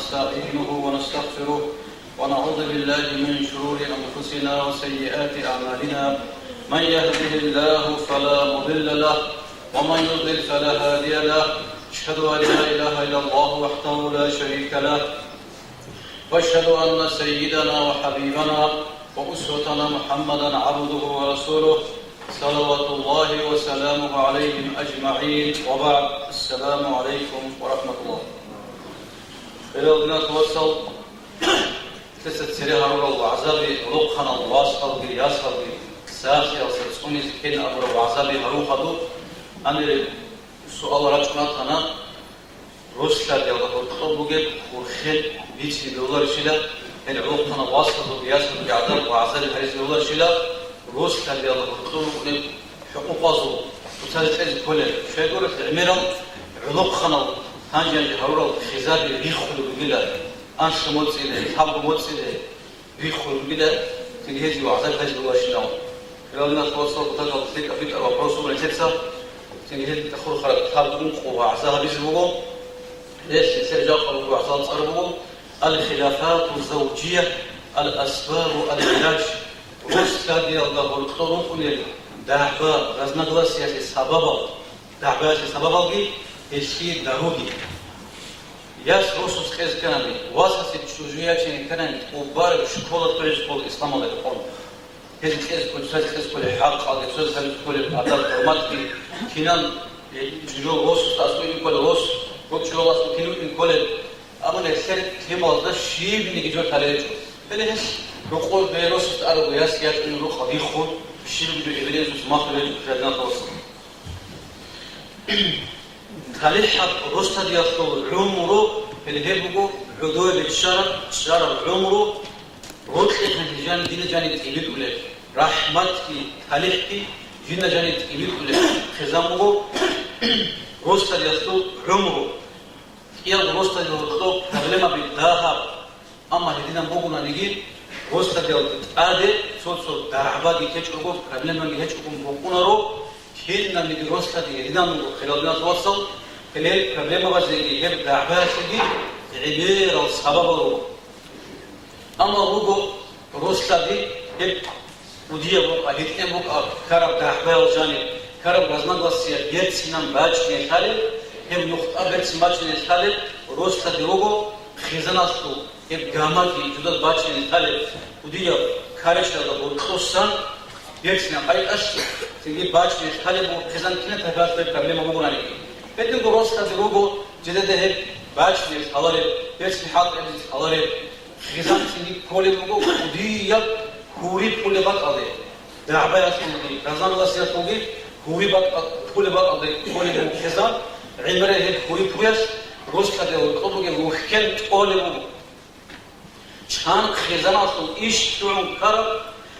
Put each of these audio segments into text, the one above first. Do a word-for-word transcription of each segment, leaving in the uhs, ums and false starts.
ونستعينه ونستغفره، ونعوذ بالله من شرور أنفسنا وسيئات أعمالنا. من يهده الله فلا مضل له، ومن يضلل فلا هادي له. أشهد أن لا إله إلا الله وحده لا شريك له، وأشهد أن سيدنا وحبيبنا وأسوتنا محمدا عبده ورسوله، صلوات الله وسلامه عليهم أجمعين، وبعد. السلام عليكم ورحمة الله. Хирал диналъул вацал, лъица цере гьарурал вагӀзаби, гӀолохъанал васалги, ясалги, сахиялса цӀунизе ккен абурал вагӀзаби гьарун хадуб, гьанир суал рачӀун ратана, рос-лъадиялда гьоркьоб бугеб хурхен бицине бегьуларищила, гьел гӀолохъанал васазулги ясазулги гӀадаб вагӀзаби гьаризе бегьуларищила, рос-лъадиялда гьоркьоб букӀунеб хӀукъукъазул цоцазе кьезе кколел. Щайгурелъул гӀемерал гӀолохъанал гьанже-гьанже гьарурал хизаби риххулеб бугила, анлъго моцӀиле, лъабго моцӀиле, риххулеб бугила, цинги гьезие вагӀза ккезе бегьуларищинал. Хирал диналъул вацал, бутӀараб лъикӀаб битӀараб вопросул рецеца, цинги гьел хурхараб лъабго ункъо вагӀза гьабизе буго. Гьелъ цебе жакъа буго вагӀзал цӀар буго: «Ал-хилафату завжия, ал-асбабу ал-гӀилаж». Рос-лъадиялда гьоркьор рукӀунел дагӀба, разногласиялъе сабабал, дагӀбаялъе сабабалги гьелъие даруги. Яс росас кьезе кканани, васасе чӀужу ячине кканани, тӀубараб школа кьезе ккола исламалда рекъон. Гьез кьезе кколеб, цояз кьезе кколеб хӀакъалги, цояз гьабизе кколеб адаб-хӀурматги, кинан, э, жо росасда аскӀове кколеб, рос, рос жо аскӀов кин вукӀине кколеб. Амма гьелъер темалазда щибниги жо лъалеб гьечӀо. Гьеле гьелъ рокъор бе росасда арабго яс ячӀунеб рукъ гьадихъун, щибниги жо эбел-инсуца малъулеб гьечӀо, хирал диналъул вацал. ТалихӀаб рос-лъадиялъул гӀумру, гьеле гьеб буго гӀодове биччараб, чӀараб гӀумру, рокьи-ханлъи жан-, жинда жаниб тӀибитӀулеб, рахӀматги, талихӀги жинда жаниб тӀибитӀулеб хизан буго рос-лъадиялъул гӀумру. КӀиябго рос-лъадиялда гьоркьоб проблемаби дагьаб. Амма гьединан бугонаниги, рос-лъадиялда тӀаде цо-цо дагӀбаги течӀого, проблемаги гьечӀого букӀунаро, кинабниги рос-лъади гьединан буго, хирал диналъул вацал, гьел проблемабазеги гьеб дагӀбаялъеги гӀемерал сабабал руго. Амма руго рос-лъади гьеб кӀудияб букӀа, гьитӀинаб букӀа, ккараб дагӀбаял жаниб, ккараб разногласия берцинан бачӀине лъалеб, гьеб нухда берцин бачӀине лъалеб рос-лъади руго хизаналъул, гьеб гамаги жидер бачӀине лъалеб кӀудияб ккарачӀаралда гьоркьосан берцинаб къайдалъ, цинги бачӀине лъалеб буго хизан кинаб тайпаялъ проблема бугонаниги. Гьединго рос-лъади руго жидеда гьеб бачӀине лъалареб, берцин хӀалтӀизабизе лъалареб, хизан цинги кколеб буго кӀудияб гьури пулеб бакӀалде, дагӀбаялъулги, разногласиялъулги гьури бакӀа-, пулеб бакӀалде кколеб буго хизан, гӀемерал гьеб гьури пуялъ рос-лъадиялда гьоркьоб бугеб рухьен тӀолеб буго. Чан хизаналъул иш лъугӀун ккараб,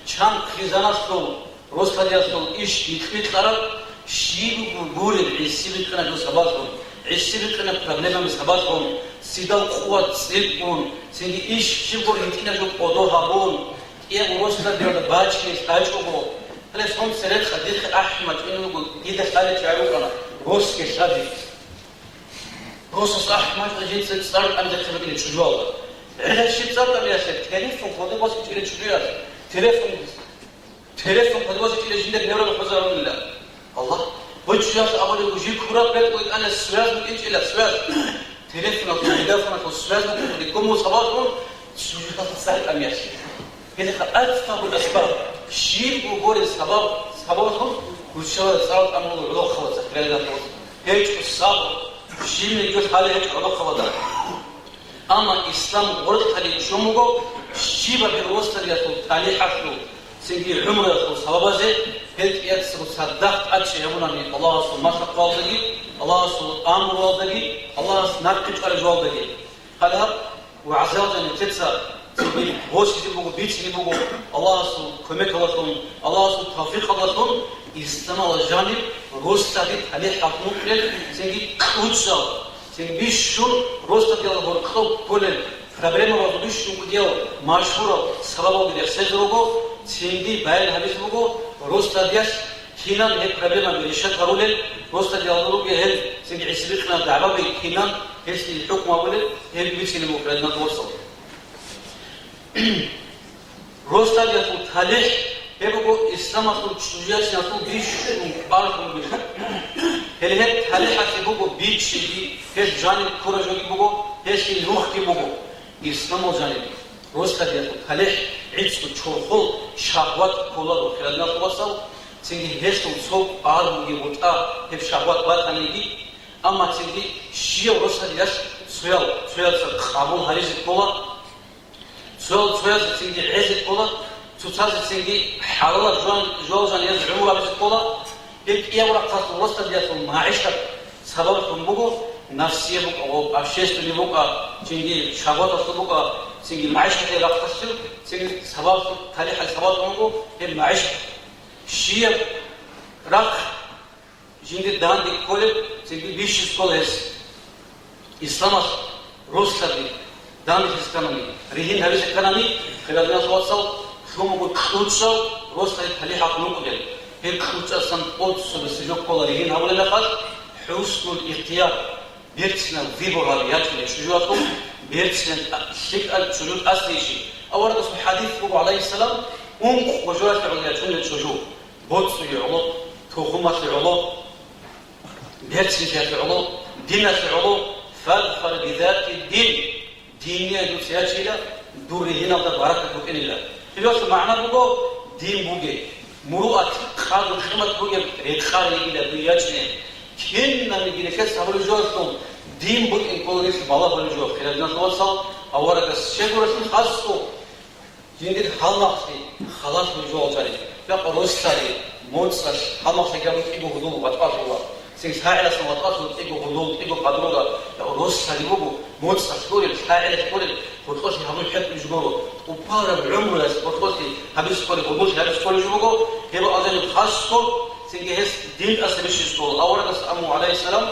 чан хизаналъул рос-лъадиялъул иш бикь-бикьараб, щибго гуреб гӀиси-бикъинаб жо сабаблъун, гӀиси-бикъинаб проблемаби сабаблъун, ццидал къуват цӀикӀкӀун, цинги иш щибго гьитӀинаб жо кӀодо гьабун, кӀиябго рос-лъадиялда бачӀине лъачӀого. Гьале цо церекъа дихъе ахӀи мачӀунеб буго, дида лъалев чи вукӀана, росги лъади. Росас ахӀи мачӀун жинца цӀар тӀамизехъе букӀине чӀужуялда. ГӀелал щиб цӀар тӀамиялъе? Телефон кодобе босичӀила чӀужуялъ. Телефон Телефон кодобе босичӀила жинда гьеврал хӀузарунила. Аллагь, гъой чӀужуялъ абулеб буго, жив ккураб бетӀ гъой тӀана связь букӀинчӀила, связь. Телефоналъул, мегафоналъул связь букӀине, гьеб буго сабаблъун чӀужуялъ цӀар тӀамиялъе. Гьелъ хъа-, асбабул асбаб, щиб бугореб сабаб, сабаблъун руччабазда цӀар тӀамулел гӀолохъабазда, хирал диналъул вацал. ГьечӀо сабру, щибниги жо лъалеб гьечӀо гӀолохъабазда. Амма ислам гъоркьалде чӀун буго щибаб рос-лъадиялъул талихӀалъул, цинги гӀумруялъул сабабазе, гьел кӀиясго цадахъ тӀадчӀей гьабунани Аллагьасул малъа-хъвалдаги, Аллагьасул амруялдаги, Аллагьас нахъе чӀвараб жоялдаги. Гьале гьаб вагӀзал жаниб лъица цинги босизе буго, бицине буго Аллагьасул кумекалдалъун, Аллагьасул тавфикъалдалъун, исламалда жаниб рос-лъади талихӀалъ мукъулел, цинги кьучӀал, цинги бищун рос-лъадиялда гьоркьоб кколел проблемабазул бищун кӀудиял машгьурал сабабалги рехсезе руго, цинги баян гьабизе буго рос-лъадиялъ кинан гьеб проблемаби решать гьарулел, рос-лъадиялда ругел гьел цинги гӀиси-бикъинал дагӀбаби кинан Гьесие хӀукму гьабулеб гьеб бицине буго, хириял диналъул вацал. Росдалиялъул талихӀ гьеб буго исламалъул чӀужуялъул бищун кӀвар бугеб. Гьеле гьеб талихӀалъе буго бичӀчӀиги, гьеб жаниб ккураб жоги буго, гьелъие нухги буго. Исламалъул жаниб росдалиялъул талихӀ гӀицӀго чорхол шагьват ккола, хириял диналъул вацал, цинги гьелъул цо кӀвар бугеб бутӀа гьеб шагьват батаниги, амма цинги щияв росдалиялъ цоял, цояца къабул гьаризе ккола, цоял цоязе цинги гӀезе ккола, цоцазе цинги хӀалалаб жуан-, жуал жанизе гӀумру гьабизе ккола. Гьеб кӀияб рахъалъул росдалиялъул магӀишат сабаблъун буго, нафсия букӀа, общественный букӀа, цинги шагьваталъул букӀа, цинги магӀишаталъе рахъалъул, цинги сабаблъун, талихӀал сабаблъун буго гьеб магӀишат. Щияб рахъ жиндир данде кколеб, цинги бищизе ккола гьес. Исламалъ росдали данделъизе кканани, ригьин гьабизе кканани, хириял диналъул вацал, лъун буго кьучӀав росдали талихӀалъ нукъулел. Гьеб кьучӀасан тӀоцебесеб жо ккола ригьин гьабулеб мехалъ, хӀуснуль ихтияр, берцинаб выбор гьаби ячӀунеб чӀужуялъул, берцинаб лъикӀаб чӀужу тӀасейищи. Аварагасул хӀадис буго, гӀалайгьиссалам, ункъго жоялъе гӀоло ячунеб чӀужу: боцӀуе гӀоло, тухумалъе гӀоло, берцинлъиялъе гӀоло, диналъе гӀоло, фазфар бизати дин, динияй дуца ячейила, дур ригьиналда баракат букӀинила. Гьелъул магӀна буго, дин бугеб, муруат, къадру-къимат бугеб рекъараб йигила дуе ячӀине. Кинабниги нилъеца гьабулеб жоялъул дин букӀин ккола нилъ балагьулеб жо, хириял диналъул вацал, аварагас щай гурелъул хасго. Жиндир гьалмагълъи халалъулеб жо гьечӀони, бакъ росдали, моцӀалъ, гьалмагълъи гьабун кӀиго гьудул ватӀалъула. Цин лъагӀеласан ватӀалъула кӀиго гьудул, кӀиго къадрула. Бакъ росдали буго, моцӀалъ гурел, лъагӀелалъ гурел, гьоркьолъи гьабун хӀетӀулеб жо гуро. ТӀубараб гӀумруялъ гьоркьолъи гьабизе кколеб, гьудуллъи гьабизе кколеб жо буго, гьеб алжаниб хасго, цинги гьес дин тӀаса бищизе ккола. Аварагас абуна, гӀалайгьиссалам,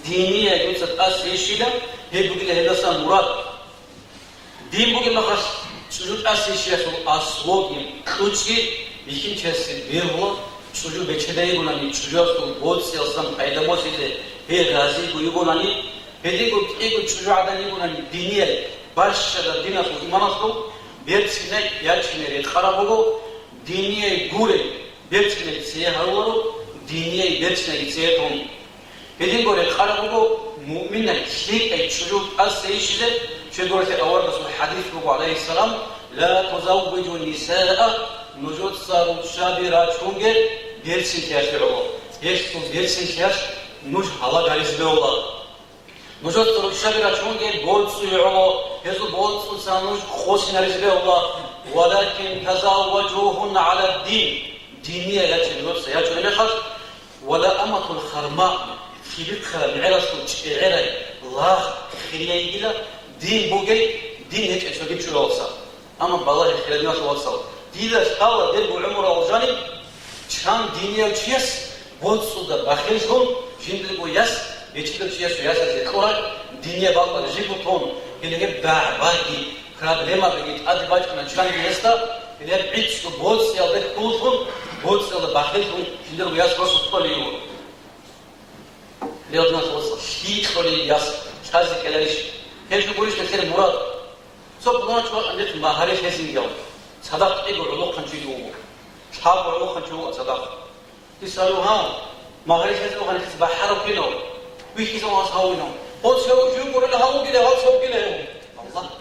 динияй дуца тӀасейищила, гьеб бугила гьелдасан мурад. Дин бугеб мехалъ, чӀужу тӀасейищиялъул аслуги, кьучӀги бихьинчиясе бегьула, чӀужу бечедайигунани, чӀужуялъул боцӀиялдасан пайда босизе гьей разиго йигунани, гьединго кӀиго чӀужугӀадан йигунани, динияй бащадаб диналъул иманалъул берцинай ячине рекъараб буго, динияй гурей берцинай цее гьаруларо, динияй берцинай цее тун. Гьединго рекъараб буго муъминай, лъикӀай чӀужу тӀасейищизе, щайгурелъул аварагасул хӀадис буго, гӀалайгьиссалам: «Ла тузаввижу нисаа», нужеца руччаби рачунге берцинлъиялъе гӀоло. Гьелъул берцинлъиялъ нуж гьалаг гьаризе бегьула. Нужеца руччаби рачунге боцӀуе гӀоло, гьезул боцӀуца нуж къосин гьаризе бегьула. «Валакин тазавважугьунна гӀала дин», динияй яче нужеца ячунеб мехалъ, «Ва ла аматул харма», хибихъараб мегӀералъул чӀегӀерай лагъ хирияй йигила, дин бугей, дин гьечӀей цоги чӀужуялдаса. Амма балагье, хириял диналъул вацал, дида лъала дирго гӀумру алжаниб, чан динияв чияс боцӀуда бахиллъун, жиндирго яс, бечедав чиясул ясалъе кьурай, диния бакъа жиб бутун, гьеле гьеб дагӀбаги, проблемабиги тӀаде бачӀана чанги гьесда, гьеле гьеб гӀицӀго боцӀиялда хьуллъун, боцӀиялда бахиллъун, жиндирго яс росулъ кьолев вуго. Хириял диналъул вацал, лъикӀ кьолеб яс лъазе ккеларищ? Гьеб жо гурищ нилъер мурад? Цо пуланав чӀужу вачӀун дехъ магьари лъезинги гьав, цадахъ кӀиго гӀолохъанчиги вуго. Лъабго гӀолохъанчи вуго цадахъ. Дица гьав, магьари лъезе вугони, дица бахӀарав кинав? Вихьизе вугони гьавинав? Гъоц гьев жив гурел гьав вугилев, гъоц гьев вугилев? Аллагь.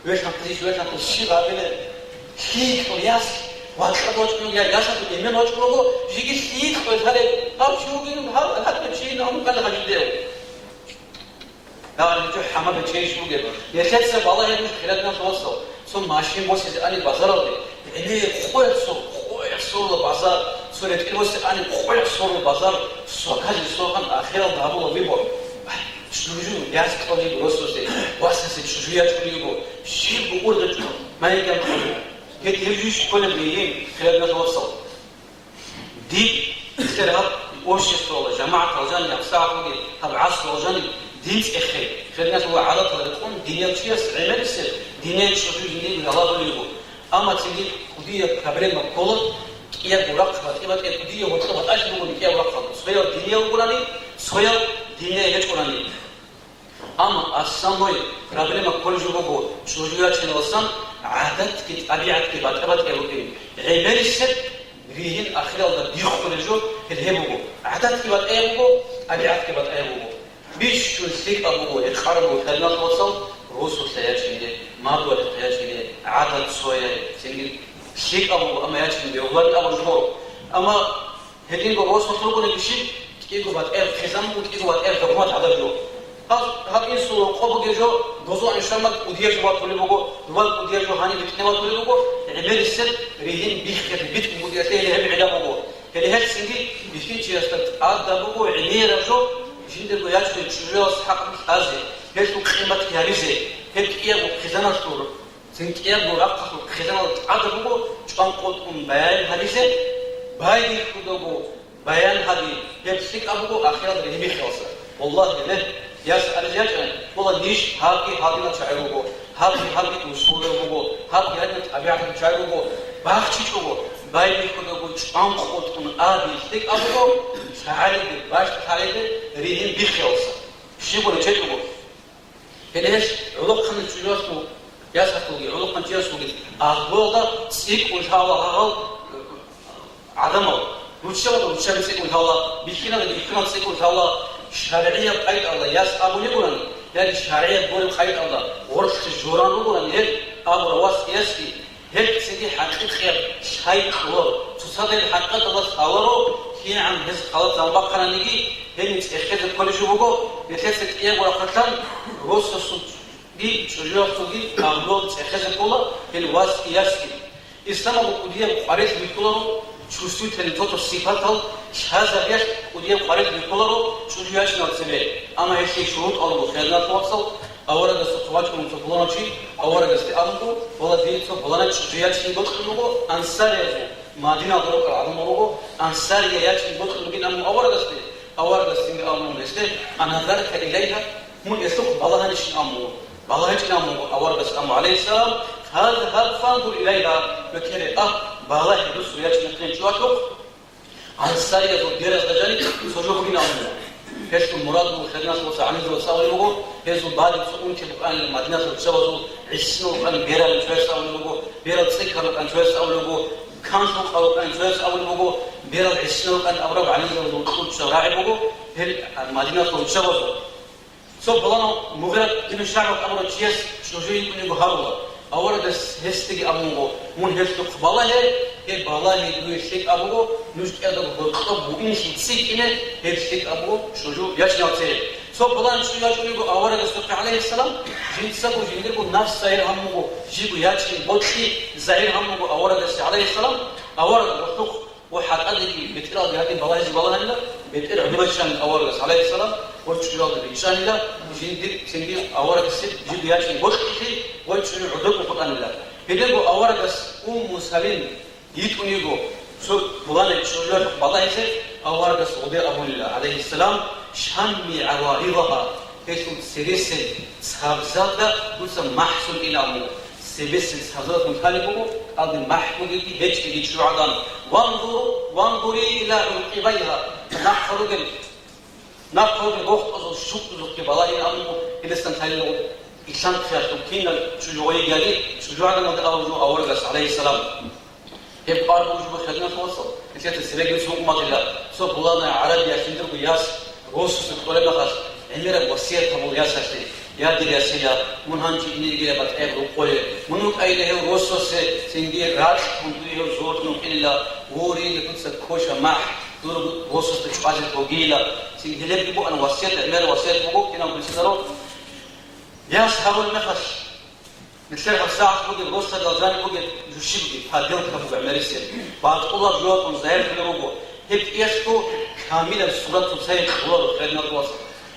Вехъан хъизищ, вехъан хъизищ, щиб гьабилеб? ЛъикӀав яс, вакьа вачӀун, я, ясалъул эмен вачӀун вуго, жеги лъикӀав гьале, гьав чи вугин, гьав, гьатӀа чи, гьав мукъана гьанжидев. Гьагъаб гьечӀо хӀама бечейищ бугеб? Нилъеца балагье нуж, хириял диналъул вацал, цо машин босизе ани базаралде, гӀемер къоялъ сор-, къоялъ сорла базар, цо ретӀел босизе ани къоялъ сорла базар, сокали согъан ахиралда гьабула выбор. Ай, чӀужу яс кьолеб росусе, васасе чӀужу ячӀулеб буго, щибго ургъечӀо, майган кьолеб. Гьеб гьеб жуйищ кколеб гьейин, хириял диналъул вацал? Диб лъер гьаб обществоялда, жамагӀаталда жаниб, гьабсагӀат бугеб гьаб гӀасруялда жаниб дин цӀехе, хириял диналъул гӀадатал рекъон, динияв чияс гӀемерисеб, динияй чӀужу жиндиего гьалагулеб буго. Амма цинги кӀудияб проблема ккола, кӀиябго рахъ батӀи-батӀи кӀудияб гьоркьоб батӀалъи бугони кӀиябго рахъалда, цоял динияв вугони, цоял динияй гьечӀони. Амма основной проблема кколеб жо буго, чӀужу ячиналдасан гӀадатги тӀабигӀатги батӀа-батӀияб букӀин. ГӀемерисеб ригьин ахиралда биххулеб жо гьел гьеб буго. ГӀадатги батӀаяб буго, тӀабигӀатги батӀаяб буго. Бищун лъикӀаб буго, гьекъараб буго, хириял вацал, росулъа ячине, мадугьалихъа ячине, гӀадат цояй, цинги лъикӀаб буго, амма ячине бегьуларо абун жо. Амма гьединго росулъ ругони бищи, кӀиго батӀияб хъизан буго, кӀиго батӀияб хӀукумат гьабулеб жо. Гьаб, гьаб инсул рокъоб бугеб жо, гозул аншармат кӀудияб жо батулеб буго, дувал кӀудияб жо гьаниб битӀне батулеб буго, гӀемерисеб ригьин биххиялъе битӀун бугеб гьеле гьеб гӀилла буго. Гьеле гьелъинги бихьинчиясда тӀадаб буго гӀемераб жо, жиндирго ячунеб чӀужуялъул хӀакъ лъазе, гьелъул къимат гьаризе, гьеб кӀиябго хъизаналъул, цин кӀиябго рахъалъул хъизаналда тӀадаб буго чӀван къотӀун баян гьаризе, байбихьудаго баян гьаби, гьеб лъикӀаб буго ахиралда ригьин биххиялдаса. Валлагьи, гьеб, яс аризаячӀа, ккола ниж гьабги гьадинал чагӀи руго, гьабги гьадин усулал руго, гьабги гьадинал тӀабигӀатал чагӀи руго, бахчичӀого, байбихьудаго чӀван къотӀун аби лъикӀаб буго, лъагӀалиги бащдалъагӀалиги ригьин биххиялдаса. Щиб гуреб чӀечӀого. Гьеле гьелъ гӀолохъанчиясул, ясалъулги, гӀолохъанчиясулги агьлуялда цӀикӀкӀун лъала гьагъал, э, гӀадамал. Руччабазда руччаби цӀикӀкӀун лъала, бихьиналда бихьинал цӀикӀкӀун лъала, шаргӀияб къайдалда яс абулеб бугони, яги шаргӀияб гуреб къайдалда гъоркьлъи журан ругони гьеб абурав васги ясги, гьеб цинги хӀакъикъияб лъай кьоларо, цоцазда гьеб хӀакъикъаталда лъаларо, кигӀан гьез халат заман бахъаниги, гьениб цӀехезе кколеб жо буго, нилъеца кӀиябго рахъалъан росасулги чӀужуялъулги агьлуялда цӀехезе ккола гьел васги ясги. Исламалда кӀудияб къварилъи бихьуларо чувствительный цо-цо сипатал лъазабиялъ, кӀудияб къварилъи бихьуларо чӀужу ячиналда цебе. Амма гьелъие шурутӀал руго, хириял вацал, аварагасухъе вачӀун цо пуланав чи аварагасде абун буго, валлагь, дие цо пуланай чӀужу ячин бокьун буго, ансариязул, Мадинаялда рукӀарал гӀадамал руго, ансарияй ячин бокьун бугин абун аварагасде, аварагас цинги абун гьесде, «Аназарта илайгьа?» Мун гьелъухъ балагьанищин абун буго. БалагьичӀин абун буго аварагас абун, гӀалайгьиссалам, «Фазгьаб фанзур илайгьа», векере, а, балагье дусул ячинахъе чӀвалъухъ, ансариязул беразда жаниб цо жо бугин абун буго. Гьелъул мурад буго, хириял вацал, гӀалимзабаз абулеб буго, гьезул бадиб цо унти букӀанила Мадинаялъул руччабазул, гӀисинал рукӀана бералин цояс абулеб буго, берал цӀикӀкӀарал рукӀана цояс абулеб буго, канлъукъал рукӀана цояс абулеб буго, берал гӀисинал рукӀана абураб гӀалимзабазул кьучӀал рагӀи буго, гьел Мадинаялъул руччабазул. Цо пуланав Мугъират бин ШугӀбат абурав чияс чӀужу йикӀун йиго гьарула. Аварагас гьесдаги абун буго, «Мун гьелъухъ балагье, гьеб балагьи дуе лъикӀаб буго, нуж кӀиябго гьоркьоб буинлъи цӀикӀкӀине, гьеб лъикӀаб буго чӀужу ячиналъе». Цо пуланав чӀужу ячӀун йиго аварагасухъе, гӀалайгьиссалам, жинцаго жиндирго нафс загьир гьабун буго, жибго ячин бокьи загьир гьабун буго аварагасе, гӀалайгьиссалам, авараг гьоркьухъ Ва хӀатӀадаги бетӀералда гьадин балагьизе балагьанила, бетӀер гӀодобе чӀанила аварагас, гӀалайгьиссалам, ва чӀужуялда бичӀчӀанила, жиндир цинги аварагасде жиб ячӀин бокьилъи ва чӀужу гӀодобе хутӀанила. Гьединго аварагас Умму Салим йитӀун йиго, цо пуланай чӀужуялъухъ балагьизе аварагас гъоде абунила, гӀалайгьиссалам, «Шамми гӀаваридагьа», гьелъул цересел цабзазда дуца махӀ сунтӀила абун буго. Цебесел цабзазда сунталеб буго, кӀалдиб махӀ бугеги гьечӀеги чӀужугӀадан. «Ванзур-, ванзури иля гӀукъибайгьа», нахъа ругел, нахъа ругел рохазул щукъзухъе балагье абун буго, гьелдасан лъалеб буго, илъанхъиялъул кинал чӀужугӀаги, чӀужугӀаданалда абун буго аварагас, гӀалайгьиссалам. Гьеб къваригӀун буго, хириял вацал, нилъеца цебеги цо умматила, цо пуланай гӀарабияс жиндирго яс росасда кьолеб мехалъ, гӀемераб васият гьабула ясалъе: «Я, дир ясила, мун гьанже инеги батӀияб рукъое, мун вукӀайила гьев росасе, цинги ракь гьундуе гьев золъун вукӀинила, гьурила дуца ккоша махӀ, дур росасда чӀвазе тогийила». Цинги гьелебги букӀана васият, гӀемераб васият буго, кинаб бицинарал яс гьарулеб мехалъ. Нилъер гьабсагӀат бугеб, росдал жаниб бугеб жо щиб бугеб, подделка буго гӀемерисел. БатӀулаб жо букӀун загьирлъулеб буго. Гьеб кӀиялъго камилаб сурат цоцае кьоларо, хириял вацал.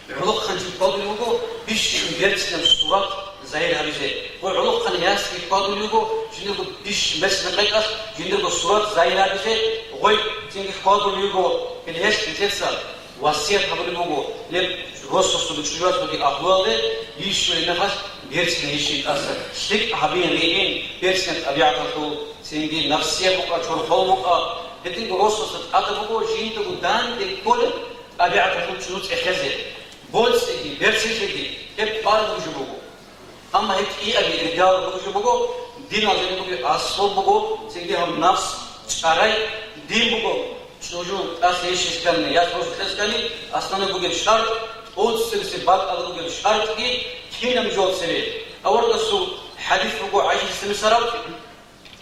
ГӀолохъанчи хьвадулев вуго бищун берцинаб сурат загьир гьабизе. Гъой гӀолохъанчиясги хьвадулев вуго жиндирго бищун берцинаб къайдалъ жиндирго сурат загьир гьабизе, гъой цинги хьвадулев вуго. Гьеле гьелъ нилъеца васият гьабулеб буго, гьеб росасул чӀужуялъулги агьлуялде йищулеб мехалъ берцинаб йищин тӀаса, лъикӀ гьабиялин, берцинаб тӀабигӀаталъул, цинги нафсияб букӀа, чорхол букӀа. Гьединго росасда тӀадаб буго жиндаго данде кколеб тӀабигӀаталъул чӀужу цӀехезе, боцӀиги, берцинлъиги. Гьеб къваригӀел жо буго. Амма гьеб кӀиабилеб иргаялъул жо буго, динал жо буго, аслу буго, цинги гьаб нафс чӀарай дин буго, чӀужу тӀаса гьечӀищ ккани, яс росулъ ккани, аслу бугеб шартӀ, тӀоцебесеб бакӀалда бугеб шартӀги кинаб жоцебе. Аварагасул хӀадис буго гӀайшатица бицараб,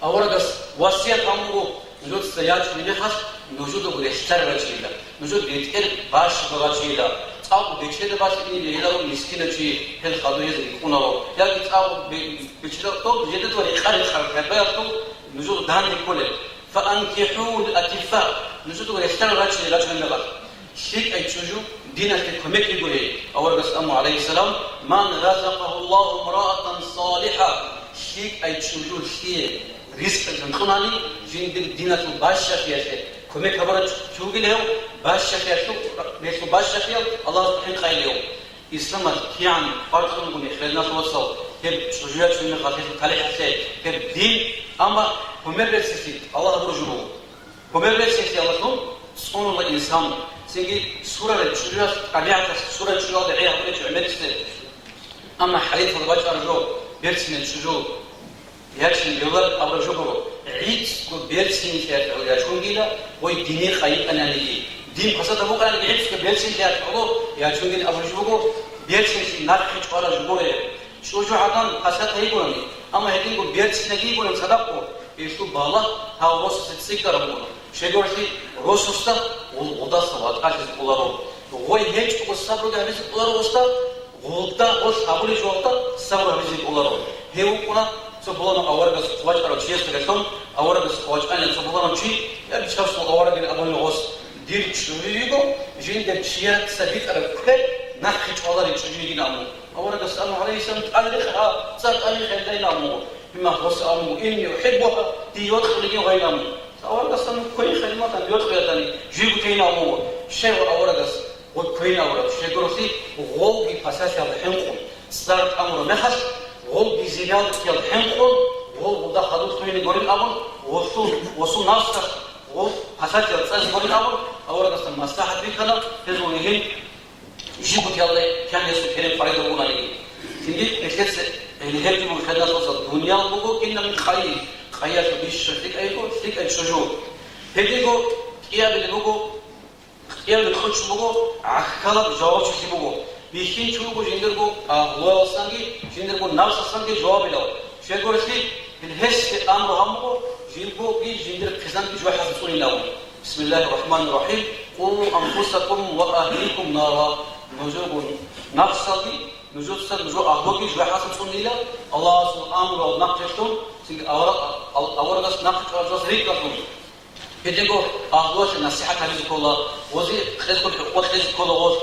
Аварагас васият гьабун буго, нужеца ячӀунеб мехалъ, нужедаго релълъарал рачейила, нужеда бетӀер бащадал рачейила, цӀакъ бечеда балъизе гьеларун мискинав чи, гьел хадув гьез рикӀкӀунаро, яги цӀакъ бе-, бечедал тоб жидеда рекъа-рекъараб хӀебаялъул нужеда данде кколеб. فأنكحوا الأكفاء, нужедаго релълъарал рачейила ячӀунеб мехалъ. ЛъикӀай чӀужу диналъе кумек буго гьей. Аварагас абун буго, гӀалайгьиссалам: «Ман разакъагьу Аллагьу имраатан салихӀа», лъикӀай чӀужу лъие ризкъи кьунани, жиндир диналъул бащалъиялъе кумек гьабурав чи вугила гьев, бащалъиялъул, гьелъул бащалъиялъ Аллагьасда хӀинкъайила гьев. Исламалъ кигӀан хъван бугони, хириял диналъул вацал, гьеб чӀужу ячӀунеб мехалъ гьелъул талихӀалъе, гьеб дин, амма гьумер берцинлъи Аллагь гьабураб жо буго. Гьумер берцинлъиялдалъун цӀунула инсан, цинги сурарай чӀужуялъ, тӀабигӀаталъ сурарай чӀужуялда гӀей гьабулев чи гӀемерисеб. Амма хӀадисалда бачӀараб жо, берцинаб чӀужу ячин бегьулареб абураб жо гуро, гӀицӀго берцинлъиялъ гӀоло ячунгила, гъой дине къайикъаниги, дин пасат гьабукъаниги гӀицӀго берцинлъиялъ гӀоло ячунгила абураб жо буго, берцинлъи нахъе чӀвараб жо гуро гьеб. ЧӀужугӀадан пасат гьейгурани, амма гьединго берцинаб йигураб цадахъго, гьелъул балагь гьав росасе цӀикӀкӀараб буго. Щайгурелъул росасда гъул гъудаса ватӀалъизе кӀоларо. Гъой гьечӀого сабруги гьабизе кӀоларо гъосда, гъулда гъолъ гьабулеб жоялда сабру гьабизе кӀоларо. Гьев вукӀуна цо пуланав аварагас хъвачӀарав чиясда релълъун, аварагас хъвачӀанила цо пуланав чи, я бичасул аварагин абуни гъос, дир чӀужу йиго, жиндир чияца битӀараб квер нахъе чӀваларин чӀужу йигин абун. Аварагас абун, гӀалайгьиссалам, тӀад рекъа, цӀар тӀамихъ гьелдайин абун. Гьимма гъос абун: «Инни ухӀиббуха», дие йокьулин гъойин абун. Аварагас абун: «Квейин хадиматан йокьуятани, жийго тейин абун». Щай ва аварагас гъой квейин абураб, щайгурелъул гъолги пасалъиялда хӀинкъун, цӀар тӀамураб мехалъ, гъолги зириялда ккеялда хӀинкъун, гъол гъулда хадур лъугьине гурин абун, гъосул, гъосул нафсалъ гъол пасалъиялда цӀазе гурин абун, аварагасда маслахӀат бихьана, гьезул гьин жиб бутӀиялда ккан гьесул керен къваригӀел ругонаниги. Цинги нилъеца гьеб жо буго, хириял диналъул вацал, дуниял буго кинаб къайи, къайиялъул бищун лъикӀайго, лъикӀай чӀужу. Гьединго кӀиабилеб буго, кӀиабилеб кьучӀ буго, гӀахьалаб жавабчилъи буго. Бихьинчи вуго жиндирго агьлуялдасанги, жиндирго нафсалдасанги жавабилав. Щайгурелъул гьесие амру гьабун буго, жиндиргоги жиндир хъизанги жужахӀалъув цӀунилан. Бисмиллагьир рахӀманир рахӀим. «Къу анфусакум ва агьликум нара». Нужерго нафсалги, нужеца нужер агьлуги жужахӀалъув цӀунила, Аллагьасул амруялда нахърилълъун, цинги авара-, ал-, аварагас нахъ чӀвараб жоялдаса рикӀкӀалъун. Гьединго агьлуялъе насихӀат гьабизе ккола, гъозе кьезго хӀукъукъ кьезе ккола гъоз.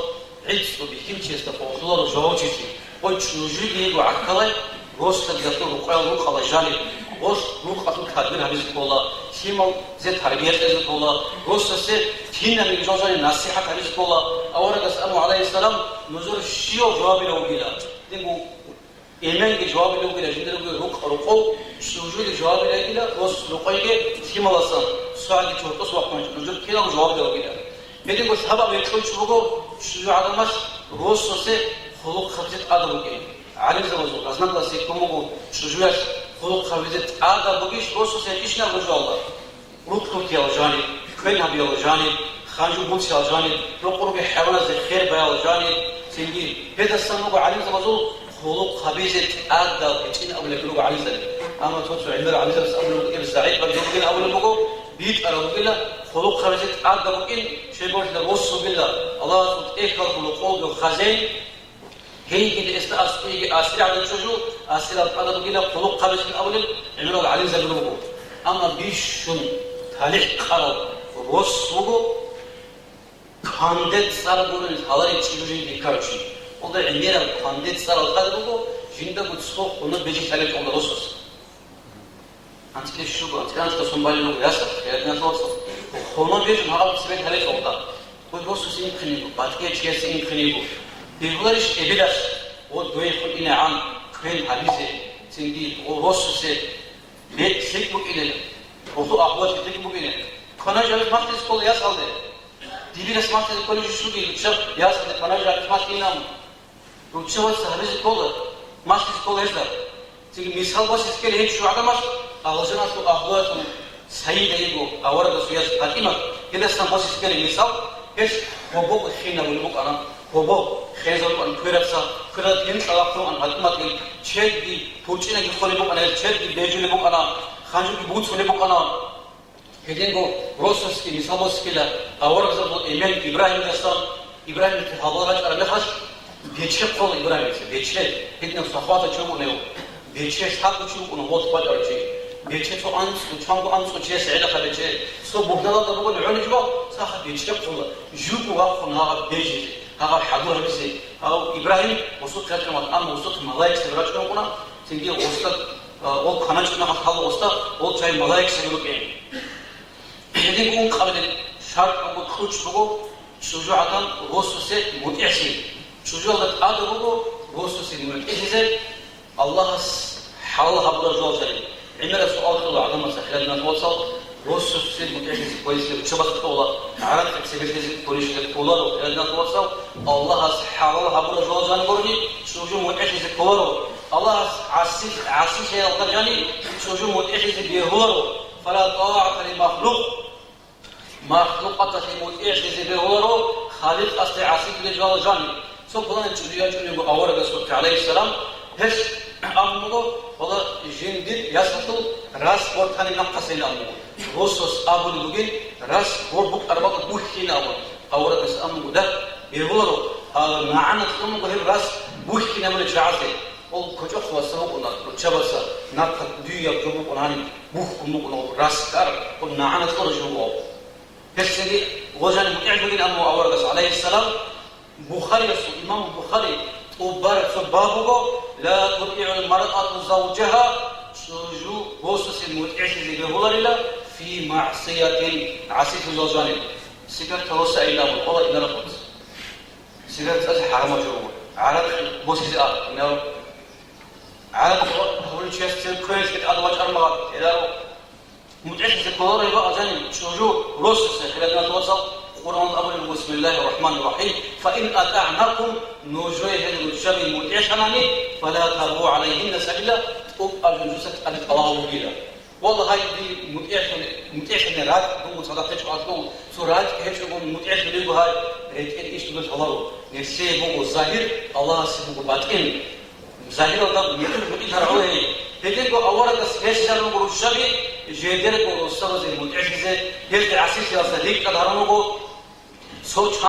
ГӀицӀго бихьинчиясда къокълъуларо жавабчилъи. Гъой чӀужуги йиго гӀахьалай, росасда гьелъул рукъаял рукъалда жаниб, гъолъ рукъалъул тадбир гьабизе ккола, лъималазе тарбия кьезе ккола, росасе кинабниги жал жаниб насихӀат гьабизе ккола. Аварагас абун, гӀалайгьиссалам, нужер щивав жавабилав вугила. Гьединго эменги жавабилев вугила, жиндирго рукъ-, рукъов чӀужуги жавабилев вугила, росасул рукъойги лъималасан, цогӀаги чорхос вахъун нужер киналго жавабилев вугила. Гьединго лъабаб гьоркьов чи буго, чӀужугӀаданалъ росасе хъулухъ гьабизе тӀадаб букӀин. ГӀалимзабазул разногласие ккун буго, чӀужуялъ хъулухъ гьабизе тӀадаб бугищ росасе, гьечӀищ нахъ жо гьалда? Рукълъутиял жаниб, квен гьабиял жаниб, ханжу буциял жаниб, рокъор ругел хӀайваназе хер баял жаниб, цинги гьедасан буго гӀалимзабазул хъулухъ гьабизе тӀадаб гьечӀин абулеб буго гӀалимзаби. Амма цо-цо гӀемер гӀалимзабаз абулеб буго, гьеб загӀипаб жо бугин абулеб буго, битӀараб бугила, хъулухъ гьабизе тӀадаб букӀин, щайгурелъул рос вугила, Аллагьасул тӀехьалда хъулухъ вугев хазяин, Гьейги гьесда аскӀойги асир гӀадин чӀужу, асирал тӀадаб бугила хъулухъ гьабизе абулеб гӀемерал гӀалимзаби руго. Амма бищун талихӀ кьарав рос вуго, кванде цӀар гурел гьаларев чӀужу жиндир бикарав чи. Гьелда гӀемерал кванде цӀарал тӀад буго, жиндаго цо хунуб бежи лъалеб гьелда росас. АнцӀила щуго, анцӀила анцӀила сон балел руго, ясалъ, хириял диналъул вацал. Хунуб бежун гьаб цебе лъалеб гьелда. Гъой росасе инхъе йиго, батӀияв чиясе инхъе йиго. Бегьуларищ эбелалъ, гъо, дуе хун инегӀан квен гьабизе, цинги гъо росасе бетӀ лъикӀ букӀинилан, гъолъул агьлуялъ лъикӀ букӀинилан. Кванай жо гьабизе малъизе ккола ясалде. Дибирас малъизе кколеб жо щуги, руччаб ясалде кванай жо гьабизе малъинилан. Руччабаца гьабизе ккола, малъизе ккола гьезда. Цинги мисал босизе ккела гьечӀо гӀадамас, алжаналъул агьлуялъул сайида йиго аварагасул яз ПатӀимат, гьелдасан босизе ккела мисал, гьелъ гьобо хинабулеб букӀана, гьобо хезаб букӀана квераца, кверат гьенкьа вахъун ан ПатӀимат гьел чедги пурчӀинаги холеб букӀана, гьел чедги бежулеб букӀана, ханжуги буцулеб букӀана. Гьединго росасги мисал босила аварагзабазул эмен Ибрагьимидасан, Ибрагьимица гьалбал рачӀараб мехалъ, бече ккола Ибрагьимица, бече, гьединав сахаватав чи вукӀунев, бече, лъабго чи вукӀунев, гъорлъ бачӀарав чи, бече цо анцӀго, чанго анцӀго чиясе гӀелаха бече, цо бугьналалда бугони гӀоличӀо, цаха бече ккола, живго вахъун гьагъаб бежизе, гьагъаб хӀадур гьабизе, гьав Ибрагьим гъосухъе рачӀунев, амма гъосухъе малаикзаби рачӀунев вукӀуна, цинги гъосда, а, гъол кваначӀунагъал гьалугъосда гъол жай малаикзаби рукӀин. Гьедин ункъабилеб шартӀ буго, кьучӀ буго, чӀужугӀадан росасе мутӀигӀлъи. ЧӀужуялда тӀадаб буго росасе мутӀигӀлъизе Аллагьас хӀалал гьабураб жоялъ жаниб. ГӀемераб суал кьола гӀадамаца, хириял диналъул вацал, росасе мутӀигӀлъизе кколелъул руччабаз кьола, гӀаракь цебе лъезе кколищ кколаро, хириял диналъул вацал, Аллагьас хӀалал гьабураб жоялъ жаниб гурони, чӀужу мутӀигӀлъизе кколаро. Аллагьас гӀаси-, гӀасилъиялда жаниб чӀужу мутӀигӀлъизе бегьуларо. Фала тӀагӀата ли махлукъ. Махлукъаталъе мутӀигӀлъизе бегьуларо, Халикъасде гӀасилъулел жоялъ жаниб. Цо пуланав чӀужу ячӀунего аварагасухъе, гӀалайгьиссалам, гьелъ абун буго, вала, жиндир ясалъул рас гъортани нахъасейин абун буго. Росас абулеб бугин, рас гъор букӀараб бакӀ бухьин абун. Аварагас абун буго, да, бегьуларо, а, нагӀана кьун буго гьеб рас бухьинабулел чагӀазе. Гьел кочӀохъ васаб букӀуна, руччабаца, нахъа дуяб жо букӀуна гьаниб, бухьун букӀуна гьеб рас ккараб, гьеб нагӀана кьураб жо буго. Гьелъ цинги гъожани мутӀигӀ бугин абун аварагас, гӀалайгьиссалам, Бухариясул, имам Бухари, тӀубараб цо баб буго, ла тутӀигӀул маръату завжагьа, чӀужу росасе мутӀигӀлъизе бегьуларила, фи магӀсиятин, гӀасилъиялъ жаниб. Сигарет лъугьине абун, кӀола инарахъуц. Сигарет цӀализе хӀарамаб жо буго. ГӀаракь босизе а, инав. ГӀаракь гьабулев чияс цебе квералъе тӀад вачӀараб магӀарул, гьеларо. МутӀигӀлъизе кколаро гьеб а жаниб чӀужу росасе, хириял диналъул вацал, Къуръаналда абулеб буго, бисмиллагьир рахӀманир рахӀим, фа ин атӀагӀнакум, нужее гьел руччаби мутӀигӀлъанани, фала табгъу гӀалайгьинна сабила, тӀубаб жо нужеца тӀаде тӀалаб бугила. Валлагь, гьай, дие мутӀигӀлъун-, мутӀигӀлъине ракӀ, дун цадахъ гьечӀо алъул, цо ракӀ гьечӀого мутӀигӀлъулего, гьай, рекӀелъ иш дуе лъаларо. Нилъее буго загьир, Аллагьасе буго батӀин. Загьиралда мутӀигӀ-, мутӀигӀлъарагӀула гьей. Гьединго аварагас гьечӀезарун руго руччаби, жидерго росабазе мутӀигӀлъизе, гьезде гӀасилъиялдаса рикӀкӀад гьарун руго. Цо